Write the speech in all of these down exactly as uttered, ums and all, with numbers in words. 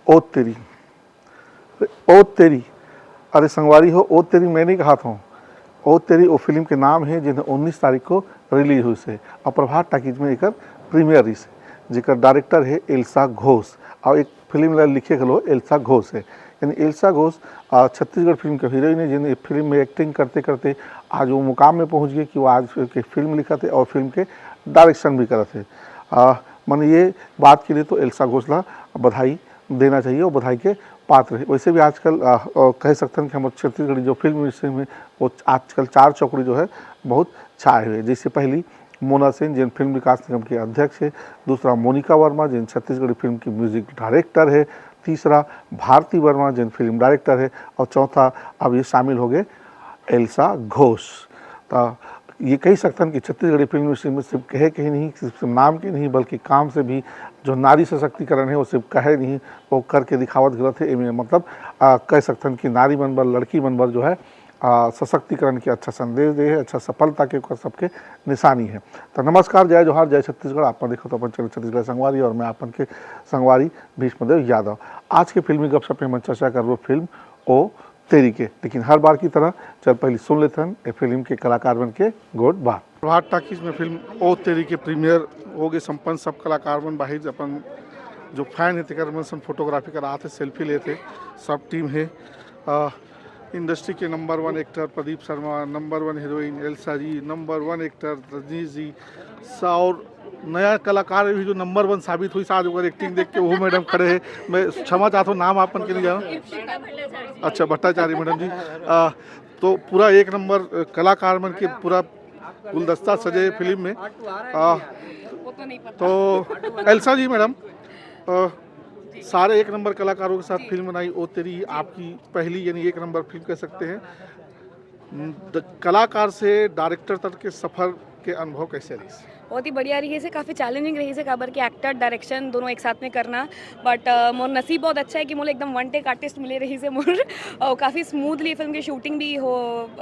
ओ तेरी, ओ तेरी, अरे संगवारी हो, ओ तेरी मैं नहीं कहा था। ओ तेरी ओ फिल्म के नाम है, जिन्हें उन्नीस तारीख को रिलीज हुई से और प्रभात टाकीज में एकर प्रीमियर रही से, जेकर डायरेक्टर है एल्सा घोष। और एक फिल्म ला लिखे घलो एल्सा घोष है, यानी एल्सा घोष आ, छत्तीसगढ़ फिल्म के हीरोइन है, जिन फिल्म में एक्टिंग करते करते आज वो मुकाम में पहुंच गए कि वो आज के फिल्म लिखत है और फिल्म के डायरेक्शन भी करत है। आ, मन ये बात के लिए तो एल्सा घोष ला बधाई देना चाहिए और बधाई के पात्र है। वैसे भी आजकल आ, आ, कह सकते हैं कि हमारे छत्तीसगढ़ी जो फिल्म इंडस्ट्री में वो आजकल चार चौकड़ी जो है बहुत छाए हुए हैं। जैसे पहली मोना सेन, जिन फिल्म विकास निगम के अध्यक्ष है, दूसरा मोनिका वर्मा, जिन छत्तीसगढ़ी फिल्म की म्यूजिक डायरेक्टर है, तीसरा भारती वर्मा, जिन फिल्म डायरेक्टर है, और चौथा अब ये शामिल हो गए एल्सा घोष। तो ये कह सकते हैं कि छत्तीसगढ़ी फिल्म इंडस्ट्री में सिर्फ कहे के ही नहीं, सिर्फ नाम के नहीं, बल्कि काम से भी जो नारी सशक्तिकरण है वो सिर्फ कहे नहीं, वो करके दिखावत गलत है। एमे मतलब आ, कह सकते हैं कि नारी मन बर, लड़की मन बर जो है आ, सशक्तिकरण के अच्छा संदेश दे है, अच्छा सफलता के ओकर सबके निशानी है। तो नमस्कार, जय जोहार, जय छत्तीसगढ़। आप देखो तो अपन चैनल छत्तीसगढ़ संगवारी और मैं अपन के संगवारी भीष्मदेव यादव। आज के फिल्मी गपशप में हम चर्चा करबो फिल्म ओ तेरी के, लेकिन हर बार की तरह चल पहले सुन लेते हैं ए फिल्म के कलाकार मन के गोठ बात। प्रभात टाकीज में फिल्म ओ तेरी के प्रीमियर हो गए संपन्न। सब कलाकार मन बाहिर अपन जो फैन है तेकर मन सन फोटोग्राफी करात है, सेल्फी लेते, सब टीम है। आ, इंडस्ट्री के नंबर वन एक्टर प्रदीप शर्मा, नंबर वन हीरोइन एल्सा जी, नंबर वन एक्टर रजनीश जी, सा-, और नया कलाकार भी जो नंबर वन साबित हुई आज ओकर एक्टिंग देख के, वो मैडम खड़े हैं। मैं क्षमा चाहता हूँ, नाम आपन के नहीं जाना। अच्छा, भट्टाचार्य मैडम जी। आ, तो पूरा एक नंबर, अ, कलाकार मन के पूरा गुलदस्ता सजे फिल्म में। आ, तो एल्सा जी मैडम, अ, सारे एक नंबर कलाकारों के साथ फिल्म बनाई ओ तेरी, आपकी पहली यानी एक नंबर फिल्म कह सकते हैं। द-, कलाकार से डायरेक्टर तक के सफर के अनुभव कैसे रही? बहुत ही बढ़िया रही से, काफ़ी चैलेंजिंग रही से, काबर के एक्टर डायरेक्शन दोनों एक साथ में करना। बट मोर नसीब बहुत अच्छा है कि मोला एकदम वन टेक आर्टिस्ट मिले रही से मोर, और काफ़ी स्मूथली फिल्म की शूटिंग भी हो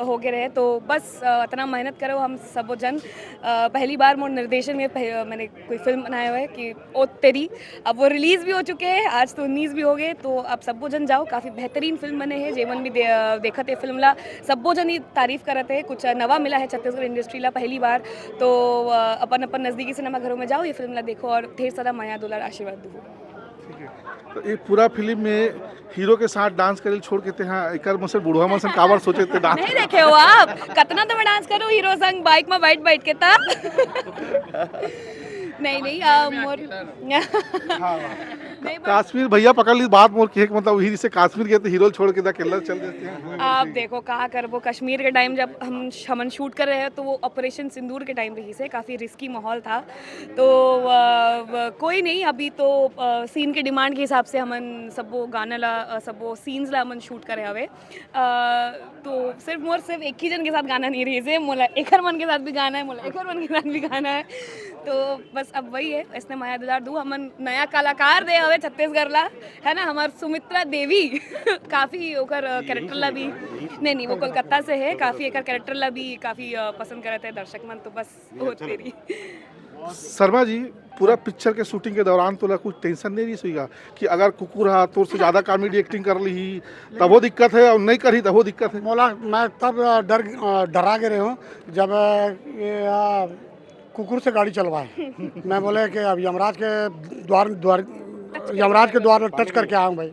हो गए रहे। तो बस अ, इतना मेहनत करो हम सबो जन। अ, पहली बार मोर निर्देशन में पह-, मैंने कोई फिल्म बनाया हुआ है कि ओ तेरी। अब वो रिलीज भी हो चुके हैं, आज तो उन्नीस भी हो गए। तो आप सबो जन जाओ, काफ़ी बेहतरीन फिल्म बने हैं। जेमन भी दे-, देखत है फिल्म ला, सबो जन ही तारीफ करत है। कुछ नवा मिला है छत्तीसगढ़ इंडस्ट्री ला पहली बार। तो अ, अपन अपन नजदीकी सिनेमा घरों में जाओ, ये फिल्म ला देखो और ढेर सारा मया दुलार आशीर्वाद दो। ठीक है, तो ये पूरा फिल्म में हीरो के साथ डांस करे छोड़ के ते, हाँ, एकर मन से बुढ़वा मन से काबर सोचे ते डांस? नहीं देखे हो आप, कितना तो मैं डांस करूँ हीरो संग बाइक में बैठ बैठ के था। नहीं नहीं, अ, मोर हाँ। नहीं, but काश्मीर भैया पकड़ ली बात मोर की है कि मतलब वही से काश्मीर गए तो हीरो छोड़ के दा अकेला चल देते हैं। आप देखो, कहा करबो, कश्मीर के टाइम जब हम, हमन शूट कर रहे हैं, तो वो ऑपरेशन सिंदूर के टाइम रही से, काफ़ी रिस्की माहौल था। तो अ, व-, कोई नहीं, अभी तो अ, सीन के डिमांड के हिसाब से हमन सबो गाना ला, अ, सबो सीन्स ला हमन शूट करे हवे। अ, तो सिर्फ मोर सिर्फ एक ही जन के साथ गाना नहीं रही से, मोला एकर मन के साथ भी गाना है, मोला एकर मन के साथ भी गाना है। तो बस अब वही है, इसने मया दुलार दू, हमन नया कलाकार दे हवे छत्तीसगढ़ ला, है ना, हमार सुमित्रा देवी। काफ़ी ओकर अ, कैरेक्टर ला भी, नहीं नहीं, वो कोलकाता से है, काफ़ी एकर कैरेक्टर ला भी काफ़ी अ, पसंद करत है दर्शक मन। तो बस ओ तेरी। शर्मा जी, पूरा पिक्चर के शूटिंग के दौरान तोला कुछ टेंशन नहीं रही होइगा कि अगर कुकुर हा तोर से ज्यादा कॉमेडी एक्टिंग कर ली तबो दिक्कत है और नहीं करी तबो दिक्कत है? मोला, मैं तब डर, डरा गए रहे हूँ जब ये, आ, कुकुर से गाड़ी चलवाए। मैं बोले कि अब यमराज के द्वार, द्वार, यमराज के द्वार टच करके आऊँ भाई,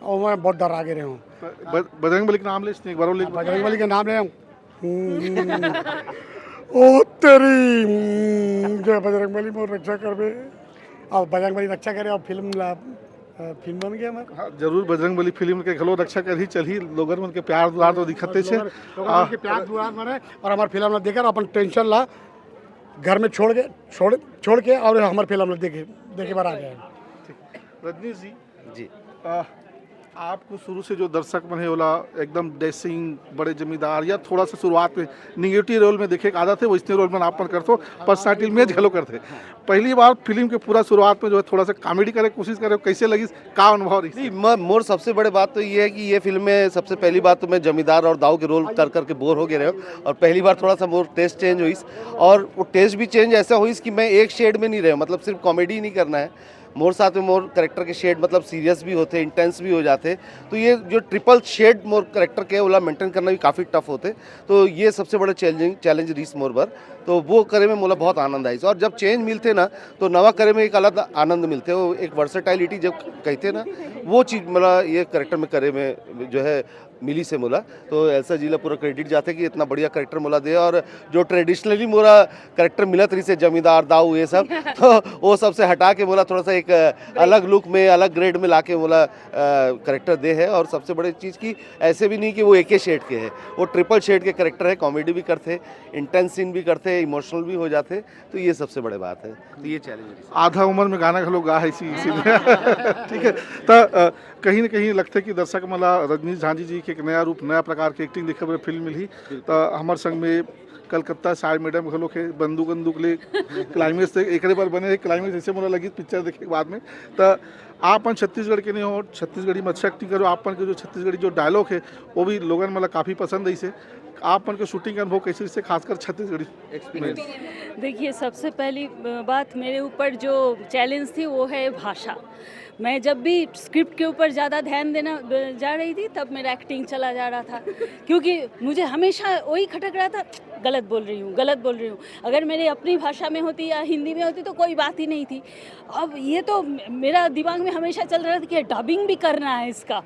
और मैं बहुत डरा गए रहे हूँ। ब-, बजरंग बली के नाम ले, एक बार और ले। बजरंग बली के नाम ले। हम्म। ओ तेरी, हम्म, जय बजरंग बली, मोर रक्षा करबे। अब बजरंग बली रक्षा करे, अब फिल्म ला, अ, फिल्म बन गया हमारा। हाँ, जरूर बजरंग बली फिल्म के घलो रक्षा करही, चलही, लोगन मन के प्यार दुलार तो दिखते छे। लोगन, लोगन आ, के प्यार दुलार माने, और हमार फिल्म ला देखे, अपन टेंशन ला घर में छोड़ के, छोड़, छोड़ के, और हमार फिल्म ला देखे, देखे बार आ जाए। रजनीश जी, जी। आ, आपको शुरू से जो दर्शक मन है ओला एकदम डैशिंग, बड़े जमींदार या थोड़ा सा शुरुआत में निगेटिव रोल में देखे के आदत है, वैसने रोल मन आप मन करथो, पर्सनालिटी में झलो करथे। पहली बार फिल्म के पूरा शुरुआत में जो है थोड़ा सा कॉमेडी करे के कोशिश करे, कैसे लगी, का अनुभव रही? नहीं, म-, मोर सबसे बड़े बात तो ये है कि ये फिल्म में सबसे पहली बात तो मैं जमींदार और दाऊ के रोल कर करके बोर हो गए रहे हूँ, और पहली बार थोड़ा सा मोर टेस्ट चेंज हुई, और वो टेस्ट भी चेंज ऐसा हुई कि मैं एक शेड में नहीं रहे, मतलब सिर्फ कॉमेडी नहीं करना है, मोर साथ में मोर करेक्टर के शेड मतलब सीरियस भी होते, इंटेंस भी हो जाते। तो ये जो ट्रिपल शेड मोर करेक्टर के ओला मेंटेन करना भी काफ़ी टफ होते। तो ये सबसे बड़ा चैलेंजिंग चैलेंज रहिस मोर बर। तो वो करे में मोला बहुत आनंद आइस। और जब चेंज मिलते ना, तो नवा करे में एक अलग आनंद मिलते, वो एक वर्सेटाइलिटी जब कहते ना, वो चीज़ मोला ये करेक्टर में करे में जो है मिलिस हे मोला। तो एल्सा जी ला पूरा क्रेडिट जाथे कि इतना बढ़िया करेक्टर मोला दे, और जो ट्रेडिशनली मोला करेक्टर मिलत रहिस हे, जमींदार दाऊ ये सब, तो वो सबसे हटा के मोला थोड़ा सा एक अलग लुक में, अलग ग्रेड में लाके मोला करेक्टर दे हे। और सबसे बड़ी चीज़ कि ऐसे भी नहीं कि वो एक ही शेड के हे, वो ट्रिपल शेड के करेक्टर हे, कॉमेडी भी करथे, इंटेंस सीन भी करथे, इमोशनल भी हो जाथे। तो ये सबसे बड़े बात है। तो ये चैलेंज है। आधा उम्र में गाना घलो गा है इसी इसी में। ठीक है। त अ, कहीं ना कहीं लगथे कि दर्शक मन ला रजनीश झांझी जी के एक नया रूप, नया प्रकार के एक्टिंग देखे बर फिल्म मिलही। त हमर संग में कलकत्ता साय मैडम घलो के बंदूक बंदूक ले क्लाइमेक्स से एकरे बर बने हे। क्लाइमेक्स जैसे मोला लगी पिक्चर देखे के बाद में। त आप मन छत्तीसगढ़ के नहीं हो, छत्तीसगढ़ी में अच्छा एक्टिंग करो। आप मन के जो छत्तीसगढ़ी जो डायलॉग है, वो भी लोगन मन ला काफ़ी पसंद है। इसे आप मन के शूटिंग के अनुभव कैसे, इससे खासकर छत्तीसगढ़ी? देखिए, सबसे पहली बात, मेरे ऊपर जो चैलेंज थी वो है भाषा। मैं जब भी स्क्रिप्ट के ऊपर ज़्यादा ध्यान देना जा रही थी, तब मेरा एक्टिंग चला जा रहा था, क्योंकि मुझे हमेशा वही खटक रहा था, गलत बोल रही हूँ, गलत बोल रही हूँ। अगर मेरी अपनी भाषा में होती या हिंदी में होती तो कोई बात ही नहीं थी। अब ये तो मेरा दिमाग में हमेशा चल रहा था कि डबिंग भी करना है इसका।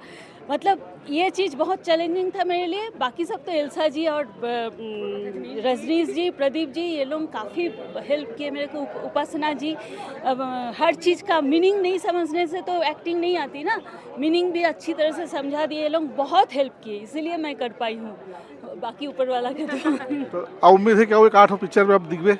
मतलब, ये चीज़ बहुत चैलेंजिंग था मेरे लिए। बाकी सब तो एल्सा जी और रजनीश जी, प्रदीप जी, ये लोग काफ़ी हेल्प किए मेरे को। उपासना जी, अब हर चीज़ का मीनिंग नहीं समझने से तो एक्टिंग नहीं आती ना। मीनिंग भी अच्छी तरह से समझा दिए ये लोग, बहुत हेल्प किए, इसीलिए मैं कर पाई हूँ। बाकी ऊपर वाला के तो तो आ उम्मीद है क्या वो एक आठ पिक्चर में आप दिखबे?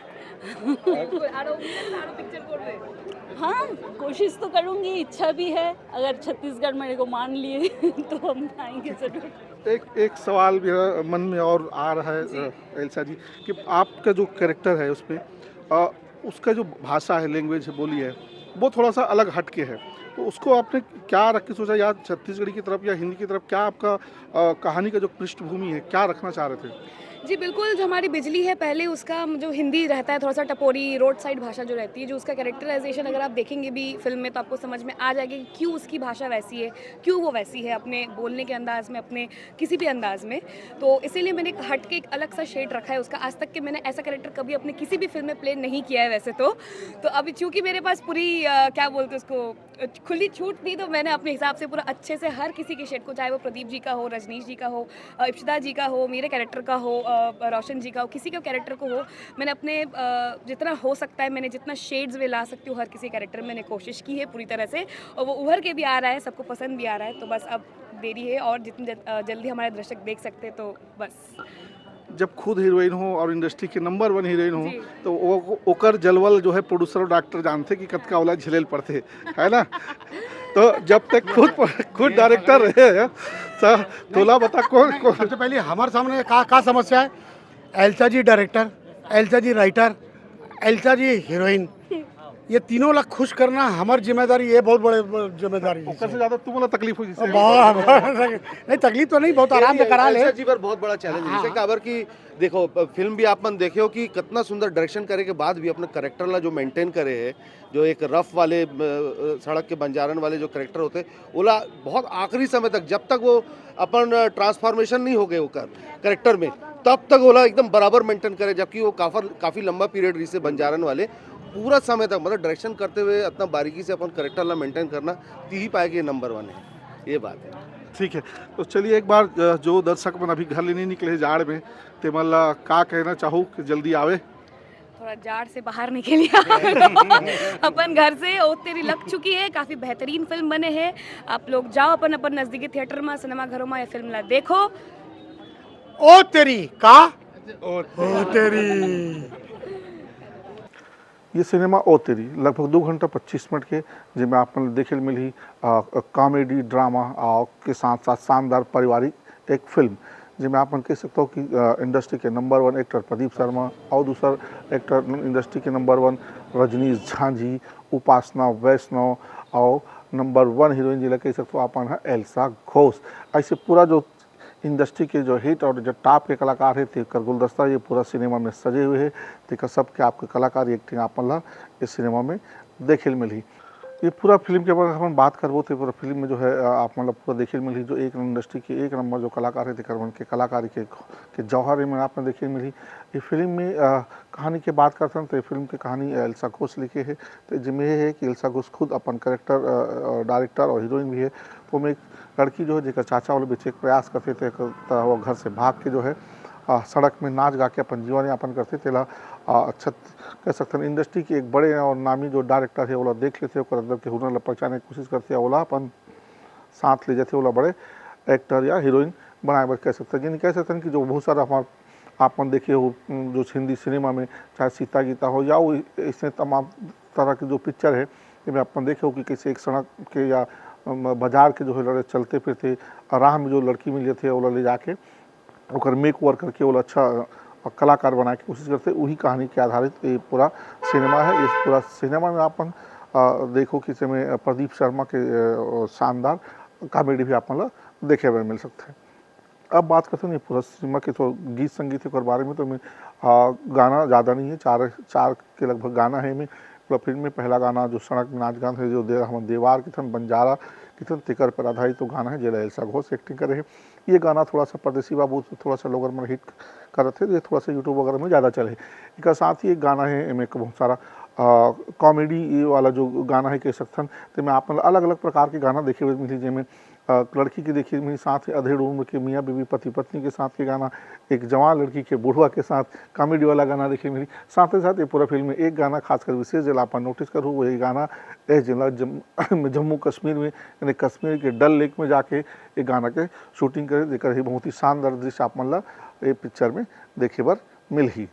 हाँ, कोशिश तो करूँगी, इच्छा भी है। अगर छत्तीसगढ़ मेरे को मान लिए तो हम आएंगे ज़रूर। एक एक सवाल मेरा मन में और आ रहा है, एल्सा जी, कि आपका जो कैरेक्टर है उस पर, उसका जो भाषा है, लैंग्वेज है, बोली है, वो थोड़ा सा अलग हट के है। तो उसको आपने क्या रख के सोचा, या छत्तीसगढ़ी की तरफ या हिंदी की तरफ, क्या आपका आ, कहानी का जो पृष्ठभूमि है, क्या रखना चाह रहे थे? जी बिल्कुल, जो हमारी बिजली है, पहले उसका जो हिंदी रहता है, थोड़ा सा टपोरी, रोड साइड भाषा जो रहती है, जो उसका कैरेक्टराइजेशन अगर आप देखेंगे भी फिल्म में, तो आपको समझ में आ जाएगा कि क्यों उसकी भाषा वैसी है, क्यों वो वैसी है अपने बोलने के अंदाज में, अपने किसी भी अंदाज में। तो इसीलिए मैंने एक हट के एक अलग सा शेड रखा है उसका। आज तक के मैंने ऐसा कैरेक्टर कभी अपने किसी भी फिल्म में प्ले नहीं किया है वैसे तो। तो अभी चूंकि मेरे पास पूरी, क्या बोलते उसको, खुली छूट थी, तो मैंने अपने हिसाब से पूरा अच्छे से हर किसी के शेड को, चाहे वो प्रदीप जी का हो, रजनीश जी का हो, इप्शिता जी का हो, मेरे कैरेक्टर का हो, रोशन जी का हो, किसी के कैरेक्टर को हो, मैंने अपने जितना हो सकता है, मैंने जितना शेड्स में ला सकती हूँ, हर किसी कैरेक्टर में मैंने कोशिश की है पूरी तरह से, और वो उभर के भी आ रहा है, सबको पसंद भी आ रहा है। तो बस अब देरी है और जितनी जल्दी हमारे दर्शक देख सकते हैं, तो बस। जब खुद हीरोइन हो और इंडस्ट्री के नंबर वन हीरोइन हो, तो वो ओकर जलवल जो है प्रोड्यूसर और डायरेक्टर जानते कि कतका वाला झेलेल पड़ते, है ना? तो जब तक खुद खुद डायरेक्टर रहे, तोला बता कौन कौन? सबसे पहले हमारे सामने का का समस्या है? एल्सा जी डायरेक्टर, एल्सा जी राइटर, एल्सा जी हीरोइन, ये तीनों ला खुश करना हमार जिम्मेदारी, ये बहुत बड़े जिम्मेदारी है। ओकर से ज्यादा तुम लोग तकलीफ हो जिससे। बहुत, बहुत तकलीफ। नहीं, तकलीफ तो नहीं, बहुत आराम से करा ले। एल्सा जी पर बहुत बड़ा चैलेंज है, हाँ। जैसे काबर कि देखो, फिल्म भी आप मन देखे हो कि कितना सुंदर डायरेक्शन करे के बाद भी अपने करेक्टर ला जो मेंटेन करे है, जो एक रफ वाले सड़क के बंजारन वाले जो करेक्टर होते, ओला बहुत आखिरी समय तक, जब तक वो अपन ट्रांसफॉर्मेशन नहीं हो गए ओकर करेक्टर में, तब तक ओला एकदम बराबर मेंटेन करे, जबकि वो काफर काफी लंबा पीरियड रही से बंजारन वाले, पूरा समय तक, मतलब, डायरेक्शन करते हुए इतना बारीकी से अपन करेक्टर ला मेंटेन करना, तीही पाए के नंबर वन है, ये बात है। ठीक है, तो चलिए, एक बार जो दर्शक मन अभी घर ले नहीं निकले जाड़ में, तेमन ला का कहना चाहू कि जल्दी आवे? थोड़ा जाड़ से बाहर निकल लिया अपन घर से। ओ तेरी लग चुकी है, काफी बेहतरीन फिल्म बने है। आप लोग जाओ अपन अपन नजदीकी थिएटर में, सिनेमा घरों में ये फिल्म ला देखो। ओ तेरी का ओ तेरी। ये सिनेमा ओ तेरी लगभग दो घंटा पच्चीस मिनट के, जिसमें आप मन देखे मिलही कॉमेडी ड्रामा और के साथ साथ शानदार पारिवारिक एक फिल्म, जिसमें आप मन कह सकते हो कि इंडस्ट्री के नंबर वन एक्टर प्रदीप शर्मा और दूसर एक्टर इंडस्ट्री के नंबर वन रजनीश झांझी, उपासना वैष्णव और नंबर वन हीरोइन जिला कह सकते हो आप मन एल्सा घोष। ऐसे पूरा जो इंडस्ट्री के जो हिट और जो टॉप के कलाकार है, तेकर गुलदस्ता ये पूरा सिनेमा में सजे हुए है। तेकर सबके आपके कलाकारी एक्टिंग आप मन ला इस सिनेमा में देखे मिलही। ये पूरा फिल्म के बारे में हम बात करबो, तो ये पूरा फिल्म में जो है, अ, आप मन ला पूरा देखे मिलही, जो एक नंबर इंडस्ट्री के एक नंबर जो कलाकार है, तेकर मन के कलाकारी के, के जौहर एमे आप मन देखे मिलही। ये फिल्म में, अ, कहानी के बात करथन, तो ये फिल्म के कहानी एल्सा घोष लिखे है। तो जिसमें ये है कि एल्सा घोष खुद अपन कैरेक्टर, अ, अ, डायरेक्टर और हीरोइन भी है। तो में एक लड़की जो है, जेकर चाचा वाला बेचे के प्रयास करथे, तो वो घर से भाग के जो है, अ, सड़क में नाच गा के अपन जीवन यापन करथे। तेला, अ, अच्छा कह सकथन, इंडस्ट्री के एक बड़े और नामी जो डायरेक्टर है, ओला देख लेथे, ओकर अंदर के हुनर ला पहचाने के कोशिश करथे, ओला अपन साथ ले जाथे, ओला बड़े एक्टर या हीरोइन बनाए बर कह सकथन। यानी कह सकथन कि जो बहुत सारा हमार, आप मन देखे हो, उम, जो हिंदी सिनेमा में, चाहे सीता गीता हो या वो ऐसे तमाम तरह के जो पिक्चर है, जेमे आप मन देखे हो कि कैसे एक सड़क के या, अम, बाजार के जो है लड़े चलते फिरते, राह में जो लड़की मिल जाथे, ओला ले जाके ओकर मेक ओवर करके ओला अच्छा, अ, कलाकार बनाए के कोशिश करथे। वही कहानी के आधारित ये पूरा सिनेमा है। इस पूरा सिनेमा में आप मन, अ, देखो कि इसमें, अ, प्रदीप शर्मा के, अ, शानदार कॉमेडी भी आप मन ला देखे बर मिल सकथे। अब बात करथन ये पूरा सिनेमा के तो गीत संगीत के बारे में, तो में, अ, गाना ज़्यादा नहीं है, चार, चार के लगभग गाना है एमे। पूरा फिल्म में पहला गाना जो सड़क में नाच गान है, जो दे, हमन देवार किथन, बंजारा किथन, तेकर पर आधारित वो गाना है, जेला एल्सा घोष एक्टिंग करे है। ये गाना थोड़ा सा परदेसी बाबू से थोड़ा सा लोगन मन हिट करत है, ये थोड़ा सा YouTube वगैरह में ज़्यादा चले है। एकर साथ ही एक गाना है, एमे एक बहुत सारा, अ, कॉमेडी वाला जो गाना है कह सकथन, तेमे आप मन अलग-अलग प्रकार के गाना देखे बर मिलही, जेमे, अ, लड़की के देखे मिलही, साथ ही अधेड़ उम्र के मियाँ बीवी पति पत्नी के साथ के गाना, एक जवान लड़की के बुढ़वा के साथ कॉमेडी वाला गाना देखे मिलही। साथ ही साथ ये पूरा फिल्म में एक गाना खासकर विशेष जेला आप मन नोटिस करहू, वही गाना ए जेला जम-, जम्मू कश्मीर में, यानी कश्मीर के डल लेक में जाके एक गाना के शूटिंग करे, जेकर ही बहुत ही शानदार दृश्य आप मन ला ये पिक्चर में देखे बर मिलही।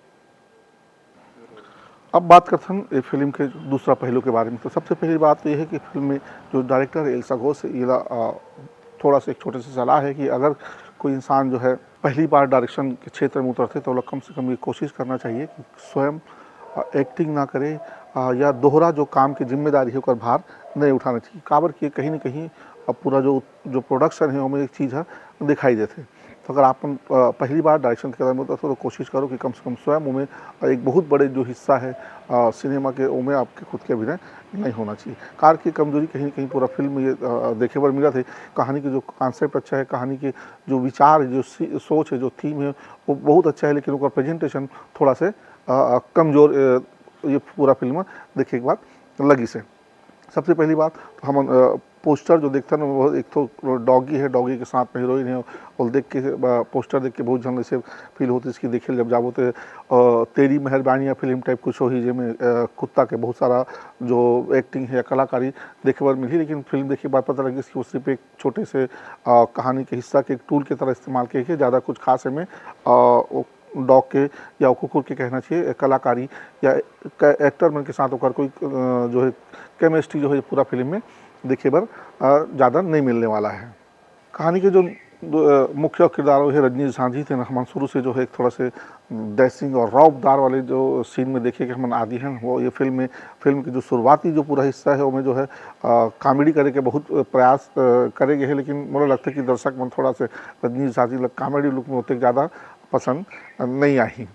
अब बात करथन ये फिल्म के दूसरा पहलू के बारे में। तो सबसे पहली बात तो ये है कि फिल्म में जो डायरेक्टर है एल्सा घोष है, एला, अ, थोड़ा सा एक छोटे से सलाह है कि अगर कोई इंसान जो है पहली बार डायरेक्शन के क्षेत्र में उतरथे, तो ओला कम से कम ये कोशिश करना चाहिए कि स्वयं, अ, एक्टिंग ना करे, अ, या दोहरा जो काम के जिम्मेदारी है, ओकर भार नहीं उठाना चाहिए। काबर कि कहीं ना कहीं, अ, पूरा जो, जो प्रोडक्शन है, ओमे एक चीज़ है दिखाई देथे। तो अगर आप मन, अ, पहली बार डायरेक्शन के कदम में, तो थोड़ा कोशिश करो कि कम से कम स्वयं ओमे एक बहुत बड़े जो हिस्सा है, अ, सिनेमा के, ओमे आपके खुद के अभिनय नहीं होना चाहिए। कार की कमजोरी कहीं ना कहीं पूरा फिल्म में ये, अ, देखे बर मिला थे। कहानी के जो कॉन्सेप्ट अच्छा है, कहानी के जो विचार है, जो सी-, सोच है, जो थीम है, वो बहुत अच्छा है, लेकिन ओकर प्रेजेंटेशन थोड़ा से, अ, अ, कमजोर, अ, ये पूरा फिल्म देखे के बाद लगिस है। सबसे पहली बात तो हमन, अ, पोस्टर जो देखथन, वो एक ठो डॉगी है, डॉगी के साथ में हीरोइन है, और देख के, अ, पोस्टर देख के बहुत झन ऐसे फील होतिस कि देखे ल जब जाबो ते, अ, तेरी मेहरबानी या फिल्म टाइप कुछ होही, जेमे, अ, कुत्ता के बहुत सारा जो एक्टिंग है, कलाकारी देखे बर मिलही, लेकिन फिल्म देखे के बाद पता लगिस कि वो सिर्फ एक छोटे से, अ, कहानी के हिस्सा के एक टूल के तरह इस्तेमाल किए गए, ज़्यादा कुछ खास एमे, अ, वो डॉग के या कुकुर के कहना चाहिए, कलाकारी या क-, एक्टर मन के साथ ओकर कोई, अ, जो है केमिस्ट्री जो है पूरा फिल्म में देखे बर, अ, ज़्यादा नहीं मिलने वाला है। कहानी के जो, अ, मुख्य किरदार वो है रजनीश झांझी, तेन हमन शुरू से जो है एक थोड़ा से डैशिंग और रौबदार वाले जो सीन में देखे कि हमन आदि हैं, वो ये फिल्म में, फिल्म के जो शुरुआती जो पूरा हिस्सा है, ओमे जो है, अ, कॉमेडी करे के बहुत प्रयास, अ, करे गए है, लेकिन मोला लगता है कि दर्शक मन थोड़ा से रजनीश झांझी ला कॉमेडी लुक में ओतेक ज़्यादा पसंद नहीं आही।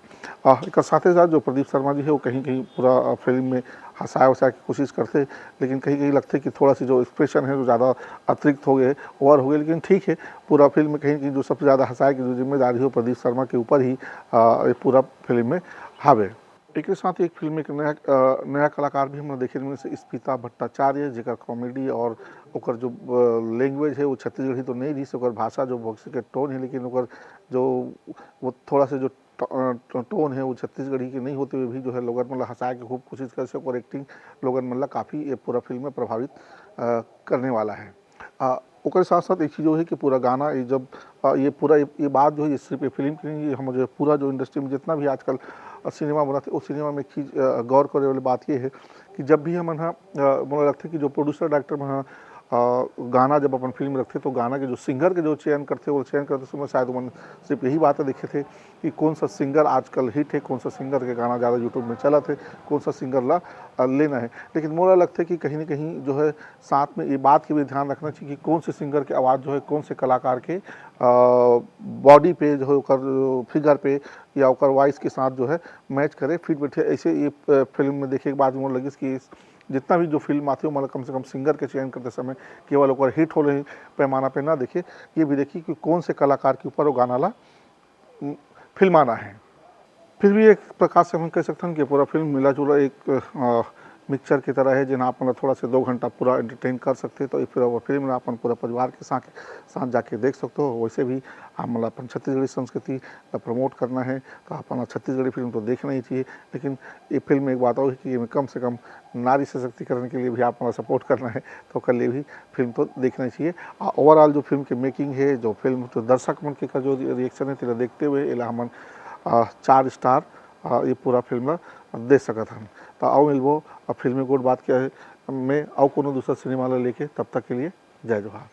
अ, एकर साथे साथ जो प्रदीप शर्मा जी है, वो कहीं-कहीं पूरा, अ, फिल्म में हँसाए-वसाए के कोशिश करथे, लेकिन कहीं-कहीं लगथे कि थोड़ा सी जो एक्सप्रेशन है, जो ज़्यादा अतिरिक्त हो गए, ओवर हो गए, लेकिन ठीक है, पूरा फिल्म में कहीं-कहीं जो सबसे ज़्यादा हँसाए की जो जिम्मेदारी हो, प्रदीप शर्मा के ऊपर ही, अ, ये पूरा फिल्म में हावे। एकर साथ ही एक फिल्म में एक नया, अ, नया कलाकार भी हमन देखे मिले से स्मिता भट्टाचार्य, जेकर कॉमेडी और ओकर जो, अ, लैंग्वेज है, वो छत्तीसगढ़ी तो नहीं रही, ओकर भाषा जो भोजपुरी के टोन है, लेकिन ओकर जो वो थोड़ा सा जो ट-, अ, ट-, टोन है, वो छत्तीसगढ़ी के नहीं होते हुए भी जो है लोगन मन ला हँसाए के खूब कोशिश करे से, ओकर एक्टिंग लोगन मन ला काफ़ी ये पूरा फिल्म में प्रभावित, अ, करने वाला है। अ, ओकर साथ-साथ एक चीज़ वो है कि पूरा गाना ये जब, अ, ये पूरा ये, ये बात जो है, ये सिर्फ ये फिल्म की नहीं, ये हम जो है पूरा जो इंडस्ट्री में जितना भी आजकल, अ, सिनेमा बनत है, उस सिनेमा में एक चीज़, अ, गौर करे वाली बात ये है कि जब भी हमन ह, अ, मोला लगथे कि जो प्रोड्यूसर डायरेक्टर मन ह, अ, गाना जब अपन फिल्म रखथे, तो गाना के जो सिंगर के जो चयन करथे, वो चयन करते समय शायद ओमन सिर्फ यही बात देखे थे कि कौन सा सिंगर आजकल हिट है, कौन सा सिंगर के गाना ज़्यादा YouTube में चलत है, कौन सा सिंगर ला, अ, लेना है। लेकिन मोला लगथे कि कहीं ना कहीं जो है साथ में ये बात के भी ध्यान रखना चाहिए कि कौन से सिंगर के आवाज़ जो है, कौन से कलाकार के, अ, बॉडी पे जो है, ओकर फिगर पे या ओकर वॉइस के साथ जो है मैच करे, फिट बैठे। ऐसे ये, अ, फिल्म में देखे के बाद मोला लगिस कि इस जितना भी जो फिल्म आथे, ओमन ला कम से कम सिंगर के चयन करते समय केवल ओकर हिट होले पैमाना पे ना देखिए, ये भी देखिए कि कौन से कलाकार के ऊपर वो गाना ला, उम, फिल्माना है। फिर भी एक प्रकार से हम कह सकथन कि पूरा फिल्म मिला जुला एक, अ, मिक्सचर की तरह है, जेन आप मन ला थोड़ा से दो घंटा पूरा एंटरटेन कर सकथे। तो ये फिर फिल्म ला अपन पूरा परिवार के साथ, साथ जाके देख सकते हो। वैसे भी आप मन ला अपन छत्तीसगढ़ी संस्कृति ला प्रमोट करना है, तो आप मन ला छत्तीसगढ़ी फिल्म तो देखना ही चाहिए। लेकिन ये फिल्म में एक बात और है कि ये में कम से कम नारी सशक्तिकरण के लिए भी आप मन ला सपोर्ट करना है, तो ओकर लिए भी फिल्म तो देखना चाहिए। आ ओवरऑल जो फिल्म के मेकिंग है, जो फिल्म तो दर्शक मन के का जो रिएक्शन है, तेला देखते हुए एला हमन, आ, चार स्टार, आ, ये पूरा फिल्म ला दे सकत हन। तो आओ मिलबो अब फिल्मी गोठ बात के में अउ कोनो दूसरा सिनेमा ला लेके, तब तक के लिए जय जोहार।